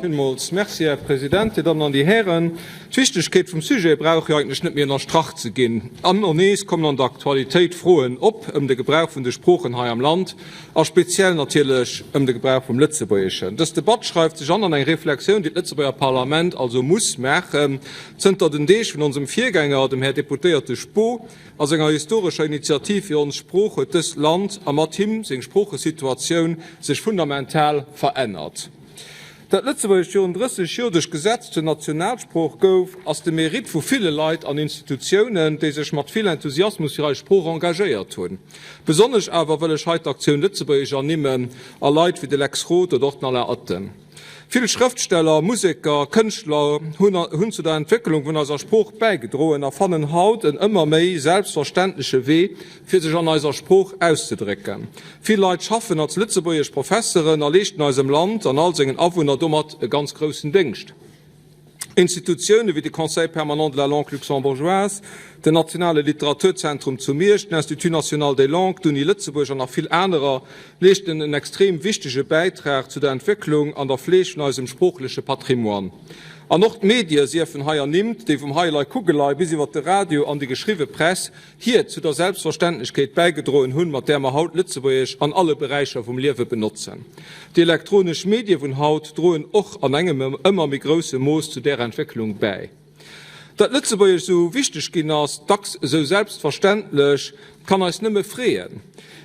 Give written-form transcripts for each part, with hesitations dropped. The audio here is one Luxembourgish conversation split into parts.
Villmools Merci, Här President, Dir Dammen an Dir Hären. D'Wichtegkeet vum Sujet brauch jo eigentlech net méi ënnerstrach ze ginn. Ëmmer nees kommen an der Aktualitéit Froen op ëm de Gebrauch vun de Sproochen hei am Land a speziell natierlech ëm de Gebrauch vum Lëtzebuergeschen. Dës Debatt schreift sech an an eng Reflexioun, déi d'Lëtzebuerger Parlament also muss maachen. Zënter den Deeg vun onsem Virgänger, dem Här Deputéierte Spoo, a senger historescher Initiativ fir ons Sprooch huet dëst Land a mat him seng Sproochesituatioun sech fundamental verännert. Dat Lëtzebuergescht virun 30 Joer duerch Gesetz zur Nationalsprooch gouf, ass de Mérite vu ville Leit an Institutiounen, déi sech mat vill Enthusiasmus fir eis Sprooch engagéiert hunn. Besonnesch awer wëll ech hei d'Aktioun Lëtzebuergesch ernimmen a Leit wéi de Lex Roth oder och den Alain Atten. Vill Schrëftsteller, Museker, Kënschtler hunn zu der Entwécklung vun eiser Sprooch bäigedroen a fannen haut en ëmmer méi selbstverständleche Wee, fir sech an eiser Sprooch auszedrécken. Vill Leit schaffen als lëtzebuergesch Professeren a leeschten eisem Land an all sengen Awunner domat e ganz groussen Déngscht. Institutioune wéi de Conseil permanent de la langue luxembourgeoise, den Nationale Literaturzentrum zu Miersch, den Institut national des langues, d'Uni Lëtzebuerg an nach vill anerer leeschten en extrem wichtege Bäitrag zu der Entwécklung an der Fleeg vun eisem sproochleche Patrimoine. An och d'Medie siefen hei ernimmt, déi vum Heielei Kugelei bis iwwer de Radio an déi geschriwwe Press, hir zu der Selbstverständlechkeet bäigedroen hunn, mat där mer haut Lëtzebuergesch an alle Beräicher vum Liewe benotzen. Déi elektronesch Medie vun haut droen och an engem ëmmer méi grousse Mooss zu där Entwécklung bäi. Datt Lëtzebuergesch esou wichteg ginn ass, dacks esou selbstverständlech, kann eis nëmme freeën.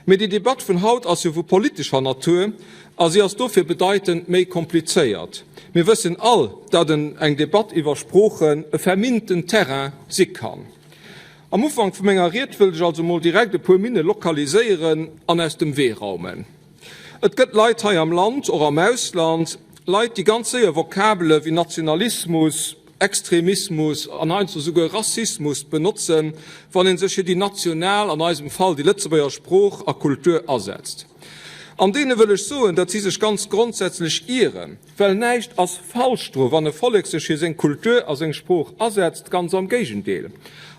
Mee déi Debatt vun haut ass jo vu politescher Natur a si ass dofir bedeitend méi komplizéiert. Mir wëssen all, datt eng Debatt iwwer Sproochen e verminnten Terrain si kann. Am Ufank vu menger Ried wëllt ech also mol direkt e puer Minne lokaliséieren an aus dem Wee raumen. Et gëtt Leit hei am Land, och am Ausland, Leit, déi ganz séier Vokabele wéi Nationalismus, Extremismus an heiansdo souguer Rassismus benotzen, wann ee sech fir déi national, an eisem Fall déi Lëtzebuerger Sprooch a Kultur asetzt. An deene wëll ech soen, datt si sech ganz grondsätzlech ieren. Well näischt ass falsch dru wann e Vollek sech fir seng Kultur a seng Sprooch asetzt, ganz am Géigendeel.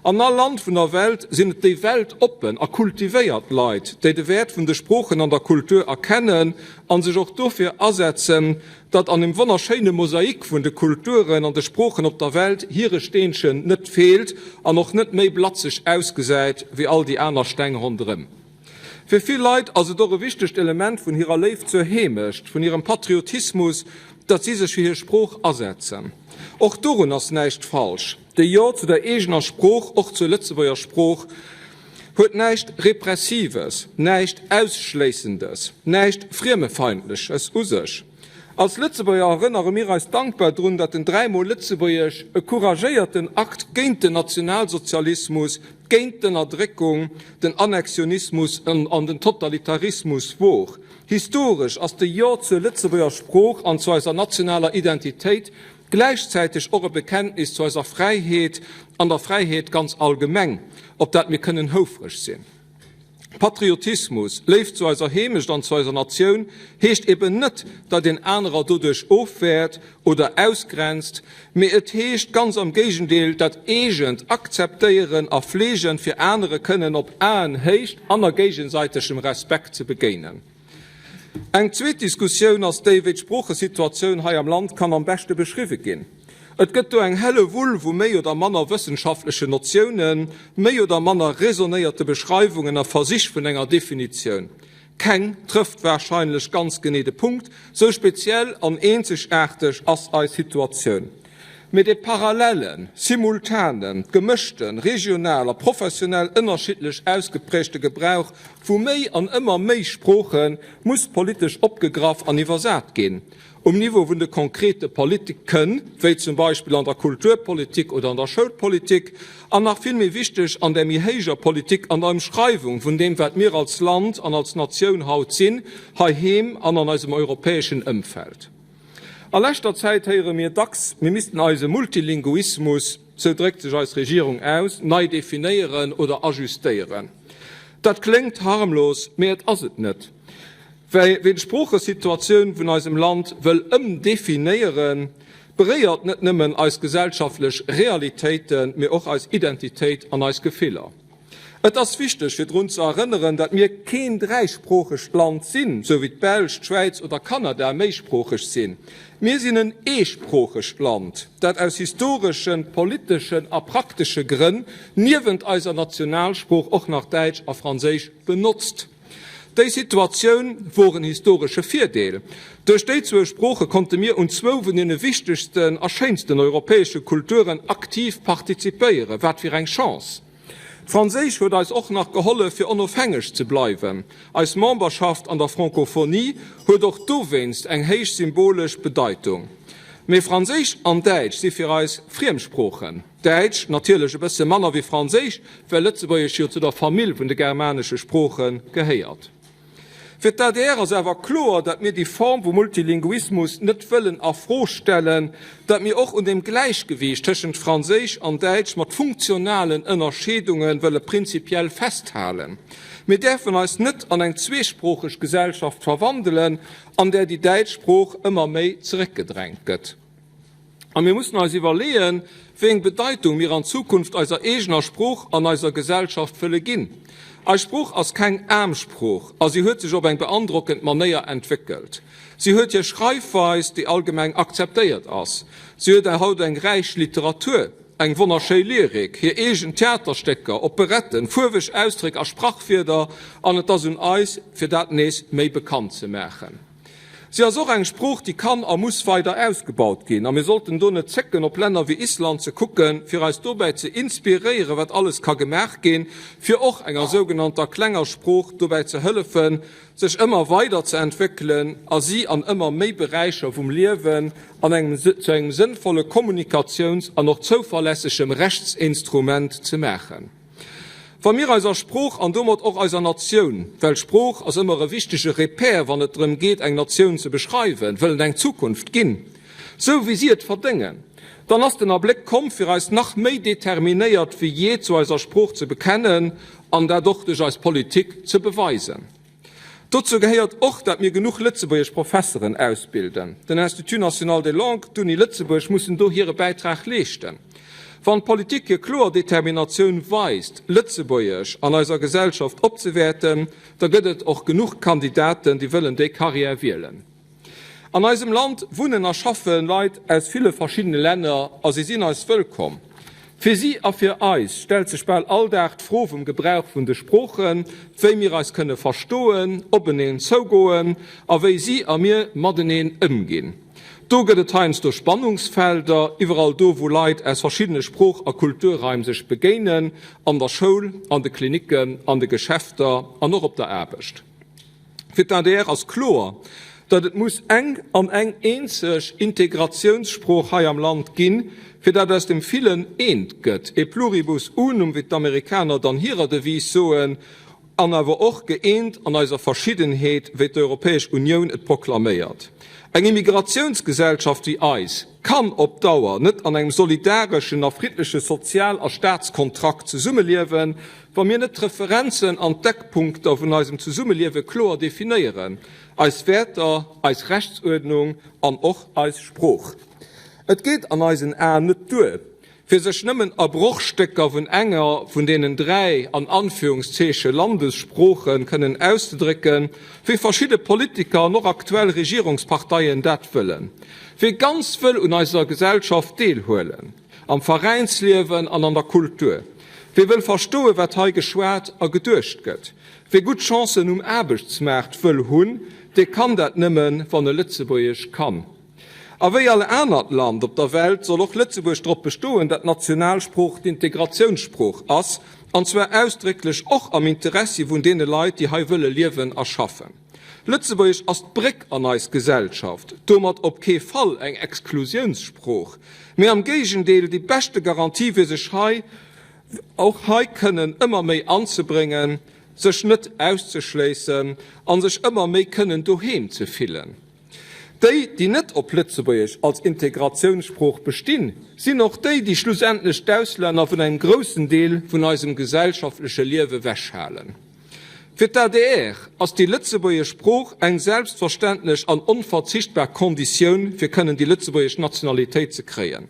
An all Land vun der Welt sinn et déi weltoppen a kultivéiert Leit, déi de Wäert vun de Sproochen an der Kultur erkennen a sech och dofir asetzen, datt an dem wonnerschéine Mosaik vun de Kulturen an de Sproochen op der Welt hire Steenchen net feelt an och net méi blatzeg ausgesäit wéi all déi aner Steng ronderëm. Fir vill Leit ass et och e wichtegt Element vun hirer Léift zur Heemecht, vun hirem Patriotismus, datt si sech fir hir Sprooch asetzen. Och dorun ass näischt falsch. De Jo zu der eegener Sprooch, och zur Lëtzebuerger Sprooch, huet näischt Repressives, näischt Ausschléissendes, näischt Friemefeindleches u sech. Als Lëtzebuerger erënnere mir eis dankbar drun, datt den dräimol Lëtzebuergesch e couragéierten Akt géint den Nationalsozialismus, géint d'Ënnerdréckung, den Annexionismus an den Totalitarismus wor. Historesch ass de Jo zur Lëtzebuerger Sprooch an zu eiser nationaler Identitéit gläichzäiteg och e Bekenntnis zu eiser Fräiheet an der Fräiheet ganz allgemeng, op dat mir kënnen houfreg sinn. Patriotismus, Léift zu eiser Heemecht an zu eiser Natioun heescht eben net, datt een anerer doduerch ofwäert oder ausgrenzt, mee et heescht ganz am Géigendeel, dat Eegent akzeptéieren a fleegen, fir anere kënnen op Aenhéicht an a géigesäitegem Respekt ze begéinen. Eng zweet Diskussioun ass déi, wéi d'Sproochesituatioun hei am Land kann am beschte beschriwwe ginn. Et gëtt do eng Hellewull vu méi oder manner wëssenschaftlechen Notiounen, méi oder manner raisonnéierte Beschreiwungen a Versich vun enger Definitioun. Keng trëfft warscheinlech ganz genee de Punkt, sou speziell an eenzegaarteg ass eis Situatioun. Mee de parallelen, simultanen, gemëschten, regional a professionell ënnerschiddlech ausgeprägte Gebrauch vu méi an ëmmer méi Sprooche muss politesch opgegraff an iwwersat ginn, um Niveau vun de konkrete Politiken, wéi zum Beispill an der Kulturpolitik oder an der Schoulpolitik, an nach vill méi wichteg, an där méi héijer Politik, an der Ëmschreiwung vun deem, wat mir als Land an als Natioun haut sinn, heiheem an an eisem europäeschen Ëmfeld. A leschter Zäit héiere mir dacks, mir missten eise Multilinguismus, sou dréckt sech eis Regierung aus, nei definéieren oder ajustéieren. Dat kléngt harmlos, mee et ass et net. Well ween d'Sproochesituatioun vun eisem Land wëll ëmdefinéieren, beréiert net nëmmen eis gesellschaftlech Realitéiten, mee och eis Identitéit an eis Gefiller. Et ass wichteg, fir drun ze erënneren, datt mir keen dräisproochegt Land sinn, sou wéi d'Belsch, d'Schwäiz oder Kanada méisproocheg sinn. Mir sinn en eesproochegt Land, dat aus historeschen, politeschen a praktesche Grënn niewent eiser Nationalsprooch och nach Däitsch a Franséisch benotzt. Déi Situatioun wor en historesche Virdeel. Duerch déi zwou Sprooche konnte mir un zwou vun deene wichtegsten a schéinsten europäesche Kulturen aktiv partizipéieren. Wat fir eng Chance! D'Franséisch huet eis och nach gehollef, fir onofhängeg ze bleiwen. Eis Memberschaft an der Francophonie huet och dowéinst eng héich symbolesch Bedeitung. Mee Franséisch an Däitsch si fir eis Friemsproochen. Däitsch natierlech e bësse manner wéi Franséisch, well Lëtzebuergesch jo zu der Famill vun de germanesche Sprooche gehéiert. Fir d'ADR ass awer kloer, datt mir déi Form vu Multilinguismus net wëllen a Fro stellen, datt mir och un dem Gläichgewiicht tëschent Franséisch an Däitsch mat funktionalen Ënnerscheedunge wëlle prinzipiell festhalen. Mir däerfen eis net an eng zweesproocheg Gesellschaft verwandelen, an där déi däitsch Sprooch ëmmer méi zeréckgedrängt gëtt. A mir mussen eis iwwerleeën, wéi eng Bedeitung mir an Zukunft eiser eegener Sprooch an eiser Gesellschaft wëlle ginn. Eis Sprooch ass keng aarm Sprooch a si huet sech op eng beandrockend Manéier entwéckelt. Si huet hir Schreifweis, déi allgemeng akzeptéiert ass. Si huet haut eng räich Literatur, eng wonnerschéi Lyrik, hir eegen Theaterstécker, Operetten, fuerweg Ausdréck a Sprachwierder an et ass un eis, fir dat nees méi bekannt ze maachen. Si ass och eng Sprooch, déi kann a muss weider ausgebaut ginn, a mir sollten do net zécken, op Länner wéi Island ze kucken, fir eis dobäi ze inspiréieren, wat alles ka gemaach ginn, fir och enger sougenannter klenger Sprooch dobäi ze hëllefen, sech ëmmer weider ze entwéckelen a si an ëmmer méi Beräicher vum Liewen an engem zu engem sënnvolle Kommunikatiouns an och zouverlässegem Rechtsinstrument ze maachen. Wa mir eiser Sprooch an domat och eiser Natioun, well Sprooch ass ëmmer e wichtege Repère, wann et drëm geet, eng Natioun ze beschreiwen, wëllen eng Zukunft ginn, sou wéi si et verdéngen, dann ass den Abléck komm, fir eis nach méi determinéiert wéi jee zu eiser Sprooch ze bekennen an dat och duerch eis Politik ze beweisen. Dozou gehéiert och, dat mir genuch lëtzebuergesch Professeren ausbilden. Den Institut national des langues, d'Uni Lëtzebuerg mussen do hire Bäitrag leeschten. Wann d'Politik hir kloer Determinatioun weist, Lëtzebuergesch an eiser Gesellschaft opzewäerten, da gëtt et och genuch Kandidaten, déi wëllen déi Carrière wielen. An eisem Land wunnen a schaffe Leit aus ville verschiddene Länner a si sinn eis wëllkomm. Fir si a fir eis stellt sech bal all Dag d'Fro vum Gebrauch vun de Sproochen, wéi mir eis kënne verstoen, openeen zougoen a wéi si a mir mateneen ëmginn. Do gëtt et heiansdo Spannungsfelder, iwwerall do wou Leit aus verschiddene Sprooch a Kulturraim sech begéinen, an der Schoul, an de Klinicken, an de Geschäfter an och op der Aarbecht. Fir d'ADR ass kloer, datt et muss eng an eng eenzeg Integratiounssprooch hei am Land ginn, fir datt aus dem Villen eent gëtt, e pluribus unum, wéi d'Amerikaner et an hirer Devise soen, an awer och gëeent an eiser Verschiddenheet, wéi d'Europäesch Unioun et proklaméiert. Eng Immigratiounsgesellschaft wéi eis kann op Dauer net an engem solidareschen a friddleche Sozial a Staatskontrakt zesummeliewen, Wa mir net d'Referenzen an d'Eckpunkter vun eisem Zesummeliewe kloer definéieren, eis Wäerter, eis Rechtsuerdnung an och eis Sprooch. Et geet an eisen Aen net duer, fir sech nëmmen a Brochstécker vun enger vun deenen 3, an Anführungszeeche, Landessprooche kënnen auszedrécken, wéi verschidde Politiker an och aktuell Regierungsparteien dat wëllen. Wie ganz wëll un eiser Gesellschaft deelhuelen, Am Veräinsliewen an an der Kultur. Wie wëll verstoen, wat hei geschwat a geduecht gëtt, wie gutt Chancen um Aarbechtsmaart wëll hunn, dee kann dat nëmmen, wann e Lëtzebuergesch kann. A wéi all anert Land op der Welt soll och Lëtzebuerg drop bestoen, dat d'Nationalsprooch d'Integratiounssprooch ass, an zwar ausdrécklech och am Interessi vun deene Leit, déi hei wëlle liewen a schaffen. Lëtzebuergesch ass d'Bréck an eis Gesellschaft, domat op kee Fall eng Exklusiounssprooch, mee am Géigendeel déi beschte Garantie fir sech hei och hei kënnen ëmmer méi anzebréngen, sech net auszeschléissen a sech ëmmer méi kënnen doheem ze fillen. Déi, déi net op Lëtzebuergesch als Integratiounssprooch bestinn, sinn och déi, déi schlussendlech d'Auslänner vun engem groussen Deel vun eisem gesellschaftleche Liewe wechhalen. Fir d'ADR ass déi lëtzebuergesch Sprooch eng selbstverständlech an onverzichtbar Konditioun, fir kënnen déi lëtzebuergesch Nationalitéit ze kréien.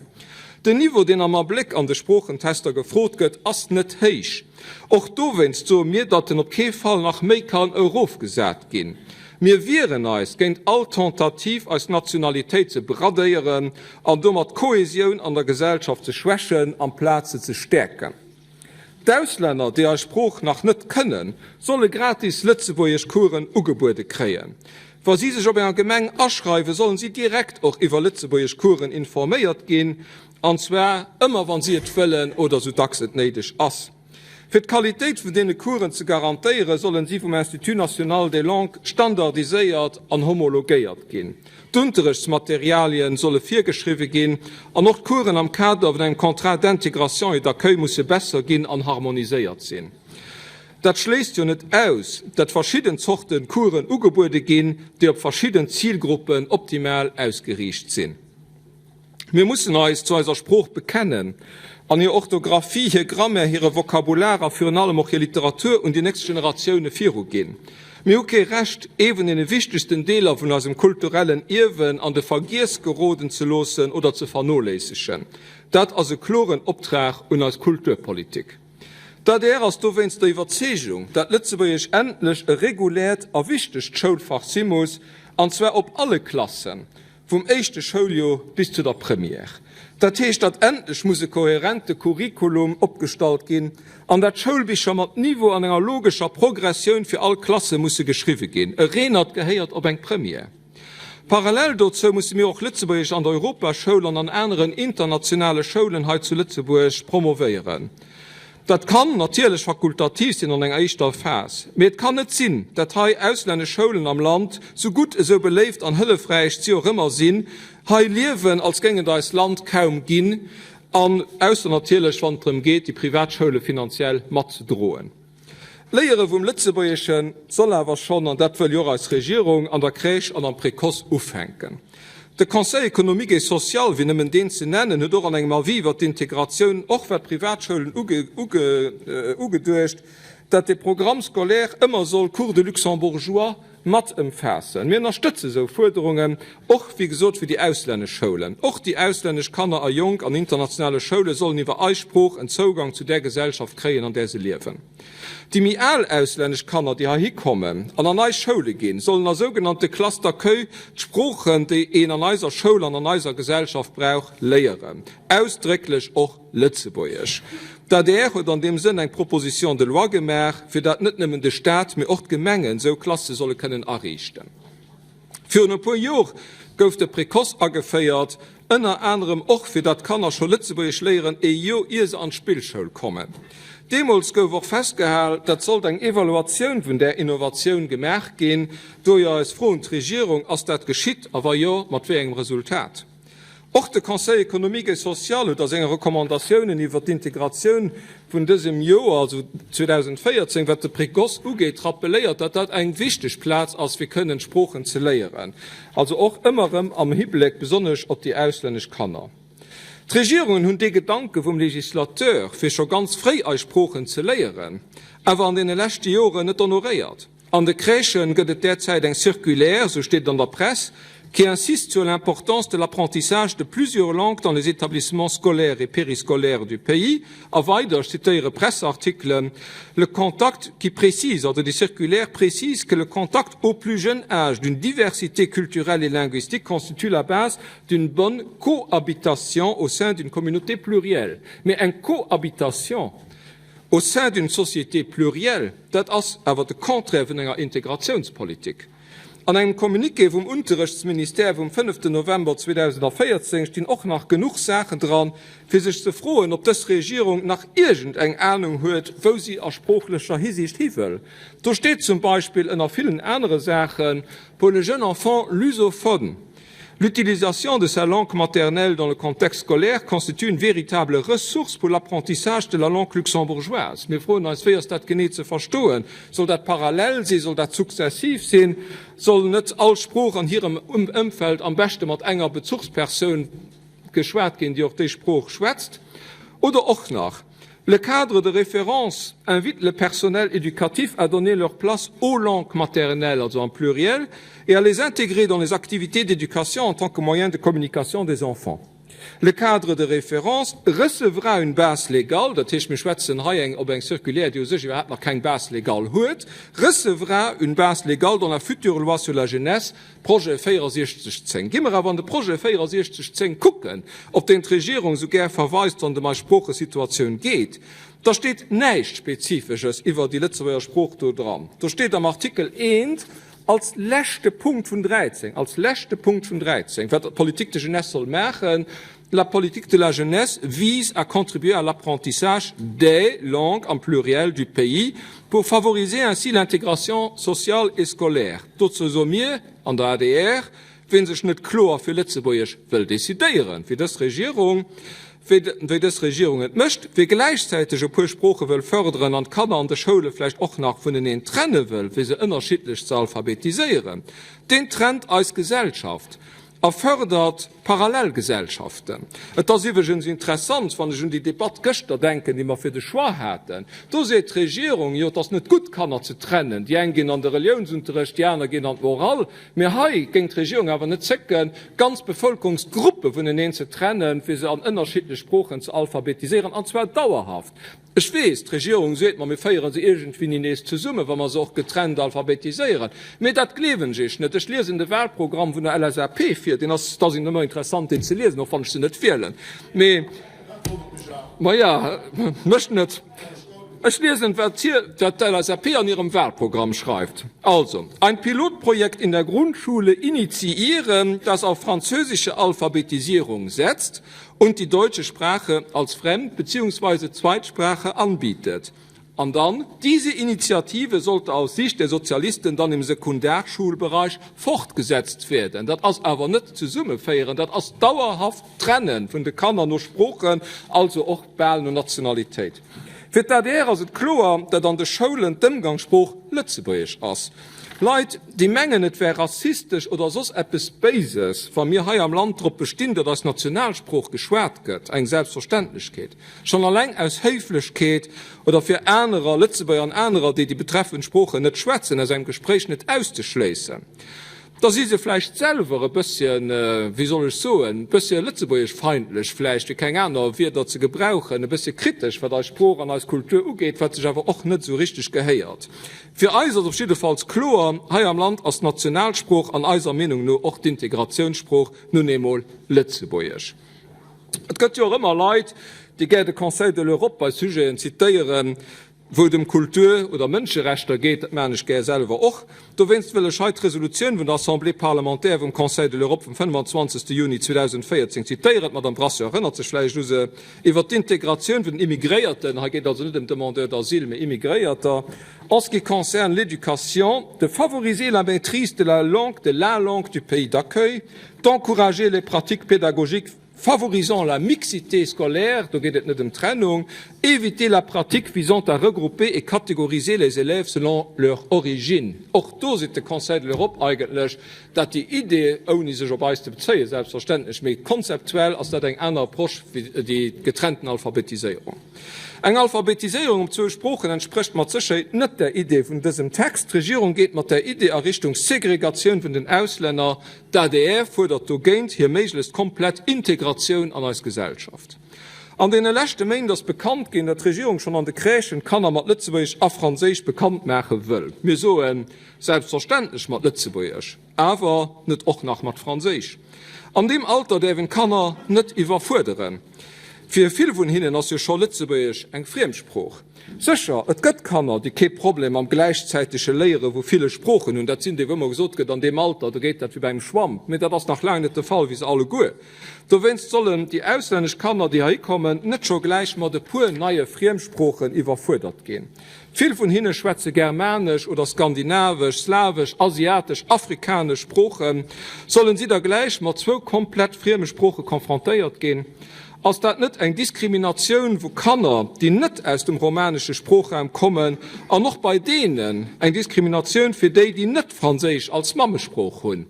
Den Niveau, deen am Abléck an de Sproochentester gefrot gëtt, ass net héich. Och dowéinst soe mir, datt en op kee Fall nach méi kann erofgesat ginn. Mir wieren eis géint all Tentative, eis Nationalitéit ze bradéieren an domat d'Kohesioun an der Gesellschaft ze schwächen, amplaz se ze stäerken. D'Auslänner, déi eis Sprooch nach net kënnen, solle gratis Lëtzebuergeschcoursen ugebuede kréien. Wa si sech op enger Gemeng aschreiwen, sollen si direkt och iwwer Lëtzebuergeschcoursen informéiert ginn, an zwar ëmmer wann si et wëllen oder sou dacks et néideg ass. Fir d'Qualitéit vun deene Coursen ze garantéieren, sollen si vum Institut national des langues standardiséiert an homologéiert ginn. D'Unterrechtsmaterialien solle virgeschriwwe ginn an och d'Coursen am Kader vun engem Contrat d'intégration et d'accueil musse besser ginn an harmoniséiert sinn. Dat schléisst jo net aus, dat verschidden Zorte Coursen ugebuede ginn, déi op verschidden Zilgruppen optimal ausgeriicht sinn. Mir mussen eis zu eiser Sprooch bekennen an hir Orthographie, hir Grammaire, hire Vokabular a virun allem och hir Literatur un déi nächst Generatioune viruginn. Mir hu kee Recht, ee vun deene wichtegsten Deeler vun eisem kulturellen Ierwen an de Vergiess geroden ze loossen oder ze vernoléissegen. Dat ass e kloren Optrag un eis Kulturpolitik. D'adr ass dowéinst der Iwwerzeegung, dat Lëtzebuergesch endlech e reguläert a wichtegt Schoulfach si muss, an zwar op alle Klassen, Vum éischte Schouljoer bis zu der Première. Dat heescht, datt endlech muss e kohärente Curriculum opgestallt ginn an dat Schoulbicher mat Niveau an enger logescher Progressioun fir all Klasse musse geschriwwe ginn. E Reenert gehéiert op eng Première. Parallel dozou musse mir och Lëtzebuergesch an der Europaschoul an an aneren internationale Schoulen hei zu Lëtzebuerg promovéieren. Dat kann natierlech fakultativ sinn an enger éischter Phas, mee et kann net sinn, dat hei auslännesch Schoulen am Land, sou gutt, esou beléift an hëllefräich si och ëmmer sinn, hei liewen, als géing et eist Land kaum ginn, an ausser natierlech wann et drëm geet, déi privat Schoule finanziell matzedroen. D'Léiere vum Lëtzebuergesche soll awer schonn, an dat wëll jo och eis Regierung, an der Crèche an am Précoce ufänken. De Conseil économique et social, fir nëmmen deen ze nennen, huet och an engem Avis iwwert d'Integratioun, och wat d'Privatschoulen ugeduecht, dat de Programme scolaire ëmmer soll Cours de luxembourgeois mat ëmfaassen. Mir ënnerstëtze sou Fuerderungen, och, wéi gesot, fir déi auslännesch Schoulen. Och déi auslännesch Kanner a Jonk an internationale Schoule sollen iwwer eis Sprooch en Zougang zu där Gesellschaft kréien, an där se liewen. Déi méi al auslännesch Kanner, déi heihi kommen an an eis Schoule ginn, sollen a sougenannte Classes d'accueil d'Sproochen, déi een an eiser Schoul an an eiser Gesellschaft brauch, léieren, ausdrécklech och Lëtzebuergesch. D'adr huet an deem Sënn eng Proposition de loi gemaach, fir dat net nëmmen de Staat, mee och d'Gemengen esou Klasse solle kënnen ariichten. Virun e puer Jor gouf de Précoce ageféiert, ënner anerem och fir datt d'Kanner scho Lëtzebuergesch léieren ee Jor ier se an d'Spillschoul kommen. Deemools gouf och festgehal, datt sollt eng Evaluatioun vun där Innovatioun gemaach ginn. Dohier eis Fro un d'Regierung, Ass dat geschitt a wa jo, mat wéi engem Resultat? Och de Conseil économique et social huet a senge Recommandatiounen iwwert d'Integratioun vun dësem Joer, also 2014, wat de Précoce ugeet, rappeléiert, datt dat eng wichteg Plaz ass, fir kënnen d'Sproochen ze léieren, also och ëmmer erëm am Hibléck besonnesch op déi auslännesch Kanner. D'Regierungen hunn dee Gedanke vum Législateur, fir scho ganz fréi eis Sproochen ze léieren, awer an deene leschte Joren net honoréiert. An de Crèchen gëtt et derzäit eng Circulaire, sou steet et an der Press, qui insiste sur l'importance de l'apprentissage de plusieurs langues dans les établissements scolaires et périscolaires du pays. A weider, ech zitéiere Presseartikelen, le contact qui précise, also déi Circulaire précise que le contact au plus jeune âge d'une diversité culturelle et linguistique constitue la base d'une bonne cohabitation au sein d'une communauté plurielle. Mee eng Cohabitation Au sein d'une société plurielle, dat ass awer de Contraire vun enger Integratiounspolitik. An engem Communiqué vum Unterrechtsministère vum fënneften November 2014 stinn och nach genuch Saachen dran, fir sech ze froen, ob dës Regierung nach iergend eng Anung huet, wou si a sproochlecher Hisiicht hi wëll. Do steet zum Beispill ënner villen anere Saachen, Pour le jeune enfant lusophone, L'utilisation de sa langue maternelle dans le contexte scolaire constitue une véritable ressource pour l'apprentissage de la langue luxembourgeoise. Mir froen eis, Wéi ass dat genee ze verstoen? Soll dat parallel sinn? Soll dat sukzessiv sinn? Soll net all Sprooch an hirem Ëmfeld am beschte mat enger Bezuchspersoun geschwat ginn, déi och déi Sprooch schwätzt? Oder och nach, Le cadre de référence invite le personnel éducatif à donner leur place aux langues maternelles, also am Pluriel, et à les intégrer dans les activités d'éducation en tant que moyen de communication des enfants. Le cadre de référence recevra une base légale, dat heescht, mir schwätzen hei eng op eng Circulaire, déi u sech iwwerhaapt nach keng Base légale huet, recevra une base légale dans la future loi sur la jeunesse, Projet 6410. Gi mer awer an de Projet 6410 kucken, op deen d'Regierung esou gär verweist, wann et ëm eis Sproochesituatioun geet, da steet näischt Spezifesches iwwer déi Lëtzebuerger Sprooch do dran. Do steet am Artikel 1 als leschte Punkt vun 13, als leschte Punkt vun 13, wat d'Politique de jeunesse soll maachen, La politique de la jeunesse vise à contribuer à l'apprentissage des langues am Pluriel du pays pour favoriser ainsi l'intégration sociale et scolaire. Dozou soe mir an der adr, Ween sech net kloer fir Lëtzebuergesch wëll decidéieren, wéi dës Regierung, wéi dës Regierung et mécht, wie gläichzäiteg e puer Sprooche wëll fërderen an d'Kanner an de Schoule vläicht och nach vuneneen trenne wëll, fir se ënnerschiddlech ze alphabetiséieren, deen trennt eis Gesellschaft a fërdert Parallelgesellschaften. Et ass iwwregens interessant, wann ech un déi Debatt gëschter denken, déi mer fir de Choix haten. Do seet d'Regierung, jo, et ass net gutt, d'Kanner ze trennen, déi eng ginn an de Reliounsunterrecht, déi aner ginn an d'Morale. Mee hei géing d'Regierung awer net zécken, ganz Bevëlkerungsgruppe vuneneen ze trennen, fir se an ënnerschiddlech Sproochen ze alphabetiséieren, an zwar dauerhaft. Ech weess, d'Regierung seet, ma mir féiere se iergendwéini nees zesummen, wa mer se och getrennt alphabetiséieren. Mee dat gleewen ech Iech net. Ech liesen de Wahlprogramm vun der LSAP vir, deen ass, et ass ëmmer interessant, deen ze liesen, och wann ech se net wielen. Mee, maja, mécht net. Ech liesen, wat hir, wat d'LSAP an hirem Wahlprogramm schreift. Also, Ein Pilotprojekt in der Grundschule initiieren, das auf französische Alphabetisierung setzt und die deutsche Sprache als Fremd beziehungsweise Zweitsprache anbietet. An dann, Diese Initiative sollte aus Sicht der Sozialisten dann im Sekundarschulbereich fortgesetzt werden. Dat ass awer net zesummeféieren, dat ass dauerhaft Trenne vun de Kanner no Sproochen, also och bal no Nationalitéit. Fir d'ADR ass et kloer, datt an de Schoulen d'Ëmgangssprooch Lëtzebuergesch ass. Leit, déi mengen, et wär rassistesch oder soss eppes Béises, wa mir hei am Land drop bestinn, datt eis Nationalsprooch geschwat gëtt, eng Selbstverständlechkeet, schonn alleng aus Héiflechkeet oder fir anerer Lëtzebuerger an anerer, déi déi betreffend Sproochen net schwätzen, aus engem Gespréich net auszeschléissen. Da si se vläicht selwer e bësschen, wéi soll ech soen, e bëssche lëtzebuergeschfeindlech vläicht, fir keng aner Wierder ze gebrauchen, e bëssche kritesch, wat eis Sprooch an eis Kultur ugeet, wat sech awer och net esou richteg gehéiert. Fir eis ass op jiddefalls kloer, hei am Land ass d'Nationalsprooch an eiser Meenung no och d'Integratiounssprooch nun eemol Lëtzebuergesch. Et gëtt jo och ëmmer Leit, déi gär de Conseil de l'Europe bei Sujeten zitéieren, wou et ëm Kultur oder Mënscherechter geet, dat maachen ech gär selwer och. Dowéinst wëll ech hei d'Resolutioun vun der Assemblée parlementaire vum Conseil de l'Europe vum 25. Juni 2014 zitéieren, d'Madame Brasseur erënnert sech vläicht u se, iwwert d'Integratioun vun den Immigréierten, hei geet et also net ëm Demandeurs d'asile, mee Immigréierter, en ce qui concerne l'éducation, de favoriser la maîtrise de la langue, de la langue du pays d'accueil, d'encourager les pratiques pédagogiques favorisant la mixité scolaire, do geet et net ëm Trennung, éviter la pratique visant à regrouper et catégoriser les élèves selon leur origine. Och do seet de Conseil de l'Europe eigentlech, dat déi Idee, ouni sech op eis ze bezéien, selbstverständlech, mee konzeptuell ass dat eng aner Approche wéi déi getrennten Alphabetiséierung. Eng Alphabetiséierung op zwou Sproochen entsprécht mat Sécherheet net der Idee vun dësem Text. D'Regierung geet mat där Idee a Richtung Segregatioun vun den Auslänner. D'adr fuerdert dogéint hir méiglechst komplett Integratioun an eis Gesellschaft. An deene leschte Méint ass bekannt ginn, datt d'Regierung schonn an de Crèchen d'Kanner mat Lëtzebuergesch a Franséisch bekannt maache wëll. Mir soen, selbstverständlech mat Lëtzebuergesch, awer net och nach mat Franséisch. An deem Alter däerf een d'Kanner net iwwerfuerderen. Fir vill vun hinnen ass jo scho Lëtzebuergesch eng Friemsprooch. Sécher, et gëtt Kanner, déi kee Problem mam gläichzäitege Léiere vu ville Sproochen hunn. Dat sinn déi, wou ëmmer gesot gëtt, an deem Alter, do geet dat wéi bei engem Schwamm. Mee dat ass nach laang net de Fall wéi se alleguer. Dowéinst sollen déi auslännesch Kanner, déi heihi kommen, net scho gläich mat e puer neie Friemsproochen iwwerfuerdert ginn. Vill vun hinne schwätze germanesch oder skandinavesch, slawesch, asiatesch, afrikanesch Sproochen. Sollen si da gläich mat zwou komplett frieme Sprooche confrontéiert ginn? Ass dat net eng Diskriminatioun vu Kanner, déi net aus dem romanesche Sproochraum kommen, an och bei deenen eng Diskriminatioun fir déi, déi net Franséisch als Mammesprooch hunn?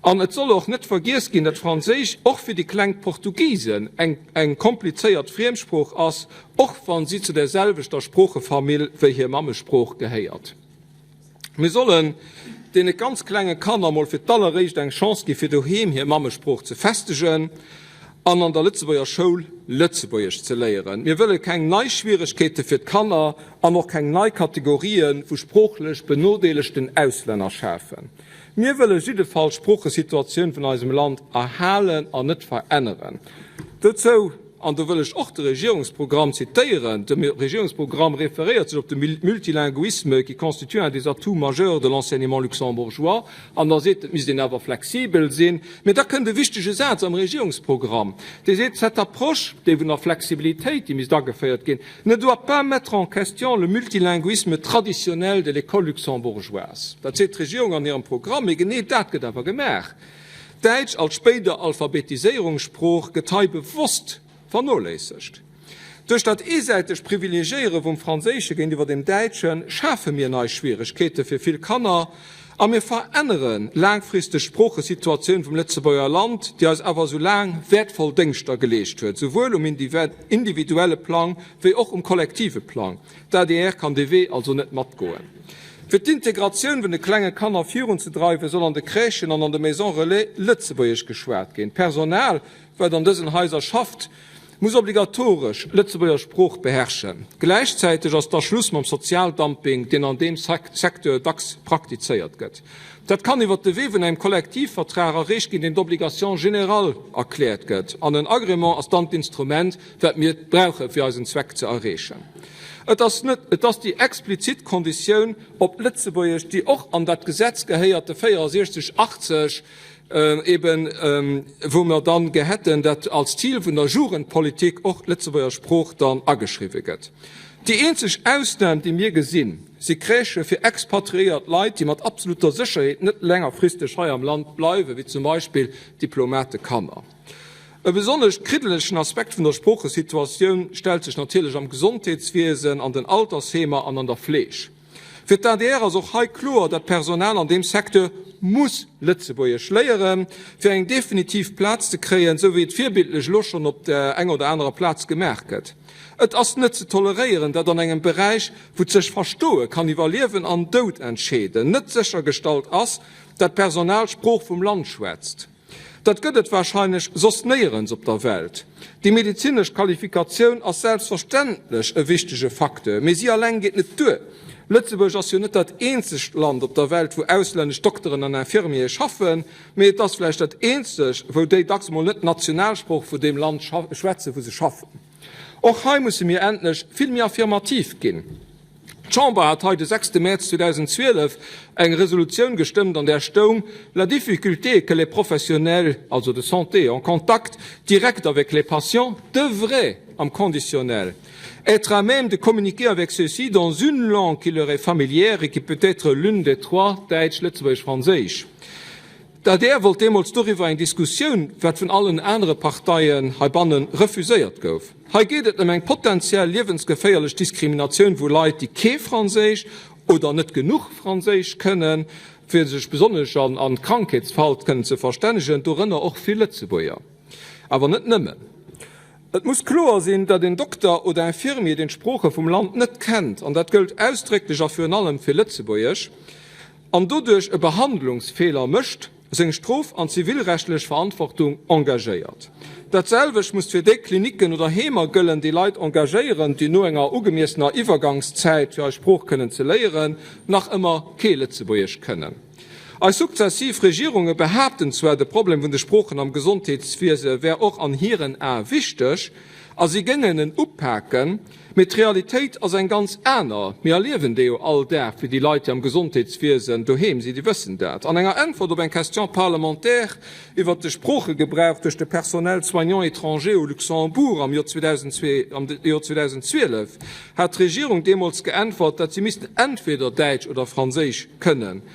An et soll och net vergiess ginn, datt Franséisch och fir déi kleng Portugisen eng eng komplizéiert Friemsprooch ass, och wa si zu der selwechter Sproochefamill wéi hir Mammesprooch gehéiert. Mir sollen deene ganz klenge Kanner mol fir d'alleréischt eng Chance gi fir doheem hir Mammesprooch ze festegen. An an der Lëtzebuerger Schoul Lëtzebuergesch ze léieren. Mir wëlle keng nei Schwieregkeete fir d'Kanner an och keng nei Kategorië vu sproochlech benodeelegten Auslänner schafen. Mir wëlle jiddefalls d'Sproochesituatioun vun eisem Land erhalen an net veränneren. Dozou, an do wëll ech och de Regierungsprogramm zitéieren, de Regierungsprogramm referéiert sech op de multilinguisme qui constitue un des atouts majeurs de l'enseignement luxembourgeois, An da seet, et misst een awer flexibel sinn. Mee da kënnt e wichtege Saz am Regierungsprogramm, dee seet, Cette approche, déi vun der Flexibilitéit, déi misst ageféiert ginn, ne doit pas mettre en question le multilinguisme traditionnel de l'école luxembourgeoise. Dat seet d'Regierung an hirem Programm. Mee genee dat gëtt awer gemaach. D'Däitsch als spéider Alphabetiséierungssprooch gëtt hei bewosst Vernoléissegt. Duerch dat eesäitegt Privilegiéiere vum Franséische géintiwwer dem Däitsche schafe mir nei Schwieregkeete fir vill Kanner a mir verännere laangfristeg d'Sproochesituatioun vum Lëtzebuerger Land, déi eis awer esou laang wäertvoll Déngschter geleescht huet, souwuel um individuelle Plang wéi och um kollektive Plang. D'adr kann dee Wee also net matgoen. Fir d'Integratioun vun de klenge Kanner virunzedreiwen, soll an de Crèchen an an de Maisons relais Lëtzebuergesch geschwat ginn. D'Personal wat an dësen Haiser schafft, muss obligatoresch d'Lëtzebuerger Sprooch beherrschen. Gläichzäiteg ass da Schluss mam Sozialdumping, deen an deem Secteur dacks praktizéiert gëtt. Dat kann iwwert de Wee vun engem Kollektivvertrag erreecht ginn, deen d'Obligation générale erkläert gëtt. An en Agrément ass dann d'Instrument, wat mir brauche fir eisen Zweck ze erreechen. Et ass net, et ass déi explizit Konditioun op Lëtzebuergesch, déi och an dat Gesetz gehéiert, de 64 80, eben wou mer dann gär hätten, dat als Zil vun der Jugendpolitik och d'Lëtzebuerger Sprooch dann ageschriwwe gëtt. Déi eenzeg Ausnam, déi mir gesinn, si Crèchë fir expatriéiert Leit, déi mat absoluter Sécherheet net längerfristeg hei am Land bleiwen, wéi zum Beispill Diplomatekanner. E besonnesch kriddelegen Aspekt vun der Sproochesituatioun stellt sech natierlech am Gesondheetswiesen, an den Altersheemer an an der Fleeg. Fir d'ADR ass och hei kloer, dat d'Personal an deem Secteur muss Lëtzebuergesch léieren, fir eng definitiv Plaz ze kréien, esou wéi et virbildlech elo schonn op der enger oder anerer Plaz gemaach gëtt. Et ass net ze toleréieren, dat an engem Beräich, wou d'sech verstoe kann iwwer Liewen an Doud entscheeden, net séchergestallt ass, dat d'Personal d'Sprooch vum Land schwätzt. Dat gëtt et warscheinlech soss néierens op der Welt. Déi medezinesch Qualifikatioun ass selbstverständlech e wichtege Facteur, mee si alleng geet net duer. Lëtzebuerg ass jo net dat eenzegt Land op der Welt, wou auslännesch Dokteren an Infirmiere schaffen, mee et ass vläicht dat eenzegt, wou déi dacks mol net d'Nationalsprooch vu deem Land schwätzen, wou se schaffen. Och hei musse mir endlech vill méi affirmativ ginn. D'Chamber hat hei de 6 Mäerz 2012 eng Resolutioun gestëmmt, an där stoung, La difficulté que les professionnels, also de santé, en contact direct avec les patients devraient, am Conditionnel, être à même de communiquer avec ceux-ci dans une langue qui leur est familière et qui peut être l'une des trois, Däitsch, Lëtzebuergesch, Franséisch. D'adr wollt deemools doriwwer eng Diskussioun, wat vun allen anere Parteien heibanne refuséiert gouf. Hei geet et ëm eng potentiell liewensgeféierlech Diskriminatioun vu Leit, déi kee Franséisch oder net genuch Franséisch kënnen, fir sech besonnesch an Krankheetsfall kënnen ze verstännegen, dorënner och vill Lëtzebuerger, awer net nëmmen. Et muss kloer sinn, datt een Dokter oder Infirmier, deen d'Sprooche vum Land net kennt, an dat gëllt ausdrécklech a virun allem fir Lëtzebuergesch, an doduerch e Behandlungsfeeler mécht, seng strof an zivilrechtlech Verantwortung engagéiert. Dat selwecht muss fir déi Klinicken oder Heemer gëllen, déi Leit engagéieren, déi no enger ugemiessener Iwwergangszäit, fir eis Sprooch kënnen ze léieren, nach ëmmer kee Lëtzebuergesch kënnen. Eis sukzessiv Regierunge behaapten zwar, de Problem vun de Sproochen am Gesondheetswiese wär och an hiren Ae wichteg a si géingen en upaken, Mee d'Realitéit ass eng ganz aner. Mir erliewen déi jo all Dag, fir déi Leit, déi am Gesondheetswiesen doheem sinn, déi wëssen dat. An enger Äntwert op eng Question parlementaire iwwert de Sproochegebrauch duerch de Personnel soignant étranger au Luxembourg am Joer 2002, am Joer 2012 hat d'Regierung deemools geäntwert, datt si missten entweder Däitsch oder Franséisch kënnen.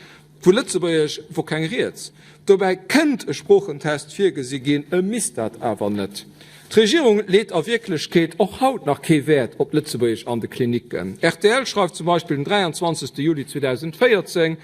Vu Lëtzebuergesch wor keng Rieds. Dobäi kënnt e Sproochentest virgesi ginn, e misst dat awer net. D'Regierung leet a Wierklechkeet och haut nach kee Wäert op d'Lëtzebuergesch an de Klinicken. Rtl schreift zum Beispill den 23. Juli 2014,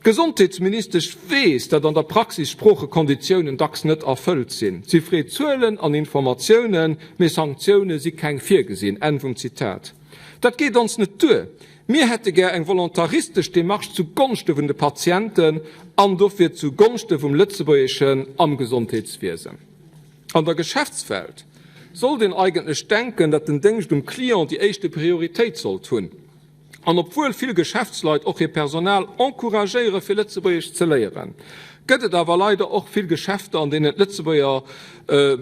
D'Gesondheetsministesch weess, datt an der Praxis Sproochekonditiounen dacks net erfëllt sinn. Si freet Zuelen an Informatiounen, mee Sanktioune si keng virgesinn. Enn vum Zitat. Dat geet ons net duer. Mir hätte gär eng volontaristesch Démarche zu Gonschte vun de Patienten an dofir zu Gonschte vum Lëtzebuergeschen am Gesondheetswiesen. An der Geschäftswelt sollt een eigentlech denken, datt den Déngscht um Client déi éischte Prioritéit sollt hunn. An obwuel vill Geschäftsleit och hir Personal encouragéiere fir Lëtzebuergesch ze léieren, gëtt et awer leider och vill Geschäfter, an deenen d'Lëtzebuerger,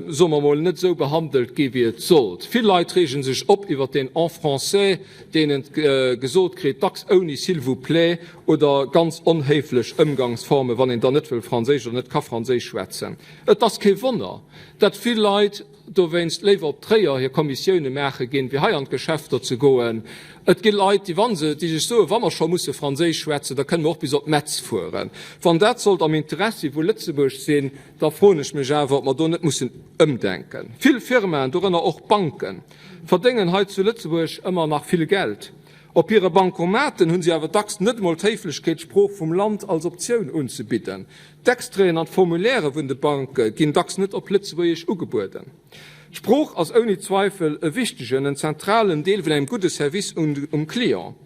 soe mer mol, net esou behandelt gi wéi et sollt. Vill Leit reege sech op iwwer deen en français, deen een gesot kritt, dacks ouni s'il vous plaît oder ganz onhéiflech Ëmgangsformen, wann een dann net wëll Franséisch oder net ka Franséisch schwätzen. Et ass kee Wonner, datt vill Leit dowéinst léiwer op Tréier hir Kommissioune maache ginn, wéi hei an d'Geschäfter ze goen. Et gi Leit, déi, wa se, déi sech soen, wa mer scho musse Franséisch schwätzen, da kënne mer och bis op Metz fueren. Wann dat sollt am Interessi vu Lëtzebuerg sinn, da froen ech mech awer, ob mer do net mussen ëmdenken. Vill Firmaen, dorënner och Banken, verdéngen hei zu Lëtzebuerg ëmmer nach vill Geld. Op hire Bancomaten hunn si awer dacks net emol d'Héiflechkeet, d'Sprooch vum Land als Optioun unzebidden. D'Extraiten an d'Formulairë vun de Banke ginn dacks net op Lëtzebuergesch ugebueden. D'Sprooch ass ouni Zweifel e wichtegen, en zentralen Deel vun engem gudde Service um Client.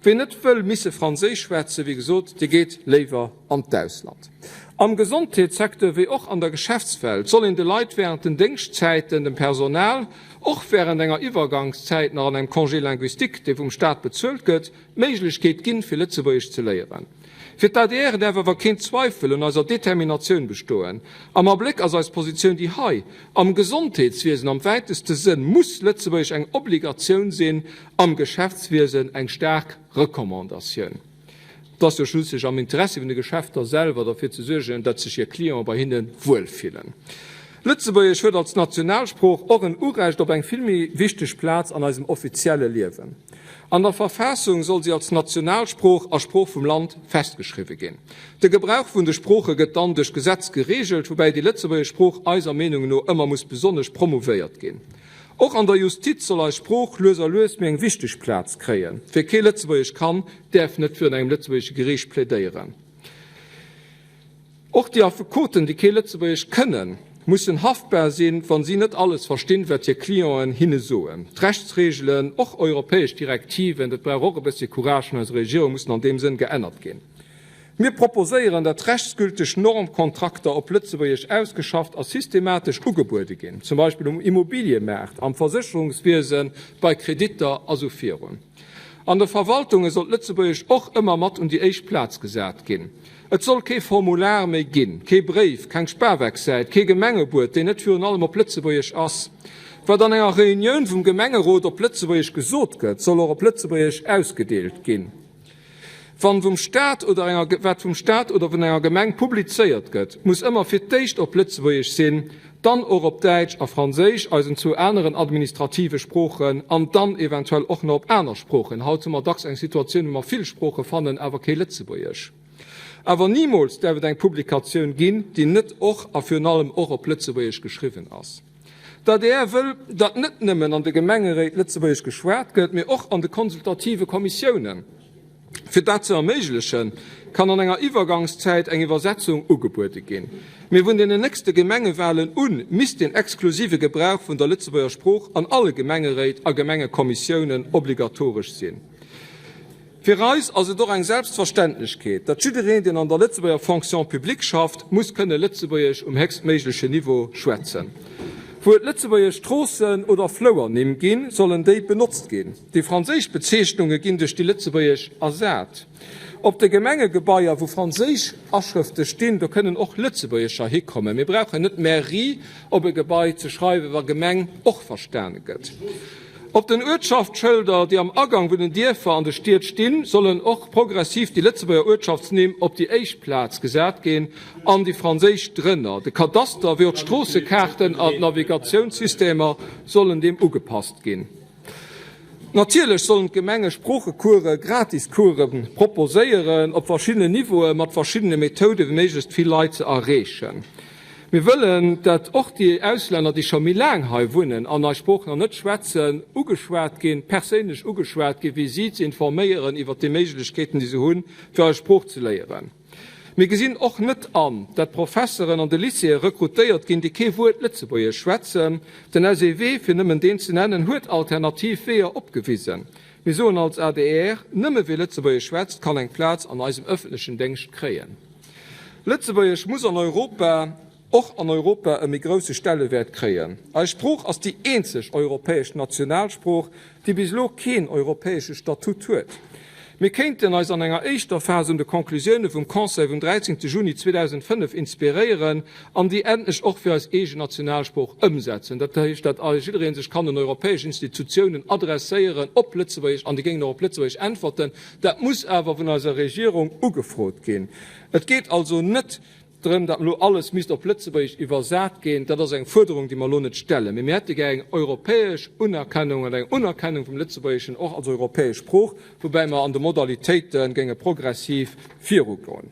Ween net wëll misse Franséisch schwätzen, wéi gesot, dee geet léiwer an d'Ausland. Am Gesondheetssecteur wéi och an der Geschäftswelt soll een de Leit wärend den Déngschtzäiten, dem Personal, och wärend enger Iwwergangszäit nach an engem Congé linguistique, dee vum Staat bezuelt gëtt, d'Méiglechkeet ginn, fir Lëtzebuergesch ze léieren. Fir d'ADR däerf awer keen Zweifel un eiser Determinatioun bestoen. Am Abléck ass eis Positioun déi hei, Am Gesondheetswiesen am wäiteste Sënn muss Lëtzebuergesch eng Obligatioun sinn, am Geschäftswiesen eng staark Recommandatioun. Et ass jo schlussendlech am Interessi vun de Geschäfter selwer, derfir ze suergen, datt sech hir Clienten bei hinne wuel fillen. Lëtzebuergesch huet als Nationalsprooch och en Urecht op eng vill méi wichteg Plaz an eisem offizielle Liewen. An der Verfassung soll si als Nationalsprooch a Sprooch vum Land festgeschriwwe ginn. De Gebrauch vun de Sprooche gëtt dann duerch Gesetz gereegelt, woubäi déi lëtzebuergesch Sprooch eiser Meenung no ëmmer muss besonnesch promouvéiert ginn. Och an der Justiz soll eis Sprooch lues a lues méi eng wichteg Plaz kréien. Wie kee Lëtzebuergesch kann, däerf net virun engem lëtzebuergesche Geriicht plädéieren. Och déi Affekoten, déi kee Lëtzebuergesch kënnen, mussen haftbar sinn, wa si net alles verstinn, wat hir Clienten hinne soen. D'Rechtsreegelen, och europäesch Direktiven, dat brauch och e bëssche Courage vun eiser Regierung, mussen an deem Sënn geännert ginn. Mir proposéieren, datt rechtsgülteg Normkontrakter op Lëtzebuergesch ausgeschafft a systematesch ugebuede ginn, zum Beispill um Immobiliëmaart, am Versécherungswiesen, bei Kreditter a sou virun. An de Verwaltunge soll d'Lëtzebuergescht och ëmmer mat un déi éischt Plaz gesat ginn. Et soll kee Formular méi ginn, kee Bréif, keng Spaweckssäit, kee Gemengebuet, deen net virun allem op Lëtzebuergesch ass. Wat an enger Reunioun vum Gemengerot op Lëtzebuergesch gesot gëtt, soll och op Lëtzebuergesch ausgedeelt ginn. Wann vum Staat oder enger, wat vum Staat oder vun enger Gemeng publizéiert gëtt, muss ëmmer fir d'éischt op Lëtzebuergesch sinn, dann och op Däitsch a Franséisch, eisen zwou aneren administrative Sproochen, an dann eventuell och nach op aner Sproochen. Haut hu mer dacks eng Situatioun, wou mer vill Sprooche fannen, awer kee Lëtzebuergesch. Awer nimools däerf et eng Publikatioun ginn, déi net och a virun allem och op Lëtzebuergesch geschriwwen ass. D'adr wëll, datt net nëmmen an de Gemengeréit Lëtzebuergesch geschwat gëtt, mee och an de konsultative Kommissiounen. Fir dat ze erméiglechen, kann an enger Iwwergangszäit eng Iwwersetzung ugebuede ginn. Mee vun den nächste Gemengewalen un misst den exklusive Gebrauch vun der Lëtzebuerger Sprooch an alle Gemengeréit a Gemengekommissiounen obligatoresch sinn. Fir eis ass et och eng Selbstverständlechkeet, datt jiddereen, deen an der Lëtzebuerger Fonction publique schafft, muss kënne Lëtzebuergesch um héchstméiglechen Niveau schwätzen. Wou et lëtzebuergesch Stroossen oder Flouernimm ginn, sollen déi benotzt ginn. Déi franséisch Bezeechnunge ginn duerch déi lëtzebuergesch ersat. Op de Gemengegebaier, wou franséisch Aschrëfte stinn, do kënnen och lëtzebuergescher hikommen. Mir brauchen net Mairie op e Gebai ze schreiwen, wa Gemeng och verstane gëtt. Op den Uertschaftsschëlder, déi am Agang vun den Dierfer an de Stied stinn, sollen och progressiv déi Lëtzebuerger Uertschaftsnimm op déi éischt Plaz gesat ginn an déi franséisch drënner. De Kadaster wéi och d'Stroossekaarten an d'Navigatiounssystemer sollen deem ugepasst ginn. Natierlech sollen d'Gemenge Sproochecoursen, gratis Coursen, proposéieren, op verschiddenen Niveaue mat verschiddene Methoden, fir méiglechst vill Leit ze erreechen. Mir wëllen, dat och déi Auslänner, déi scho méi laang hei wunnen an eis Sprooch nach net schwätzen, ugeschwat ginn, perséinlech ugeschwat ginn, fir si ze informéieren iwwert déi Méiglechkeeten, déi se hunn, fir eis Sprooch ze léieren. Mir gesinn och net an, dat Professeren an de Lycéeë rekrutéiert ginn, déi kee Wuert Lëtzebuergesch schwätzen. Den SEW, fir nëmmen deen ze nennen, huet alternativ Weeër opgewisen. Mir soen als adr, Nëmme wie Lëtzebuergesch schwätzt, kann eng Plaz an eisem ëffentlechen Déngscht kréien. Lëtzebuergesch muss an Europa. och an Europa e méi grousse Stellewäert kréien. Eis Sprooch ass déi eenzeg europäesch Nationalsprooch, déi bis elo keen europäesche Statut huet. Mir kéinten eis an enger éischter Phas un de Conclusioune vum Conseil vum 13 Juni 2005 inspiréieren an déi endlech och fir eis eegen Nationalsprooch ëmsetzen. Dat heescht, datt jidderee sech kann un europäesch Institutiounen adresséieren op Lëtzebuergesch an déi géingen och op Lëtzebuergesch äntwerten. Dat muss awer vun eiser Regierung ugefrot ginn. Et geet also net drëm, datt elo alles misst op Lëtzebuergesch iwwersat ginn. Dat ass eng Fuerderung, déi mer elo net stellen, mee mir hätte gär eng europäesch Unerkennung an eng Unerkennung vum Lëtzebuergeschen och als europäesch Sprooch, woubäi mer an de Modalitéite géinge progressiv virugoen.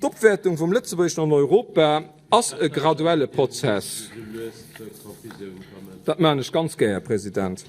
D'Opwäertung vum Lëtzebuergeschen an Europa ass e graduelle Prozess. Dat maachen ech ganz gär, Här President.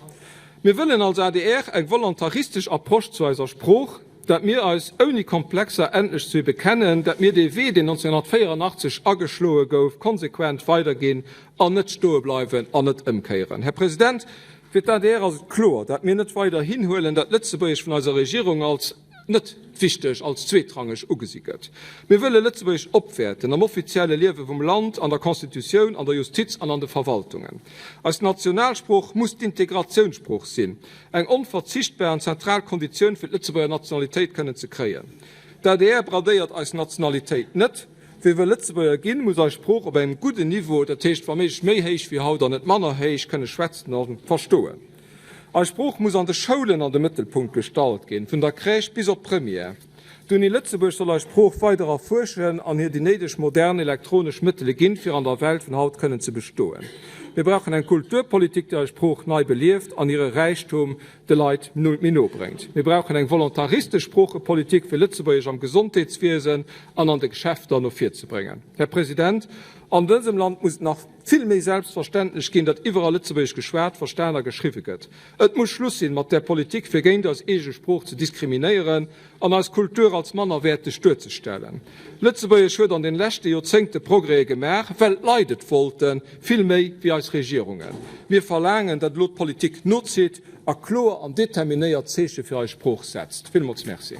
Mir wëllen als adr eng volontaristesch Approche zu eiser Sprooch, dat mir eis ouni Komplexer endlech zu hir bekennen, dat mir dee Wee, deen 1984 ageschloe gouf, konsequent weiderginn an net stoe bleiwen an net ëmkéieren. Här President, fir d'ADR ass et kloer, dat mir net weider hinhuelen, dat Lëtzebuergesch vun eiser Regierung als net wichteg, als zweetrangeg ugesi gëtt. Mir wëlle Lëtzebuergesch opwäerten am offizielle Liewe vum Land, an der Constitutioun, an der Justiz an an de Verwaltungen. Eis Nationalsprooch muss d'Integratiounssprooch sinn. Eng onverzichtbar an zentral Konditioun fir d'Lëtzebuerger Nationalitéit kënnen ze kréien. D'adr bradéiert eis Nationalitéit net. Wie wëll Lëtzebuerger ginn, muss eis Sprooch op engem gudden Niveau, dat heescht wa méiglech méi héich wéi haut an net manner héich, kënne schwätzen a verstoen. Eis Sprooch muss an de Schoulen an de Mëttelpunkt gestallt ginn, vun der Crèche bis op d'Première. D'Uni Lëtzebuerg soll eis Sprooch weider erfuerschen an hir déi néideg modern elektronesch Mëttele ginn, fir an der Welt vun haut kënnen ze bestoen. Mir brauchen eng Kulturpolitik, déi eis Sprooch nei belieft an hire Räichtum de Leit méi no bréngt. Mir brauchen eng volontaristesch Sproochepolitik, fir Lëtzebuergesch am Gesondheetswiesen an an de Geschäfter no vir ze bréngen. Här President, an dësem Land muss et nach vill méi selbstverständlech ginn, datt iwwerall Lëtzebuergesch geschwat, verstan a geschriwwe gëtt. Et muss Schluss sinn mat där Politik, fir géint eis eege Sprooch ze diskriminéieren an eis Kultur als mannerwäerteg duerzestellen. Lëtzebuergesch huet an den leschte Joerzéngte Progrèse gemaach, well d'Leit et wollten, vill méi wéi eis Regierungen. Mir verlaangen, datt elo d'Politik nozitt a kloer an determinéiert Zeeche fir eis Sprooch setzt. Villmools Merci.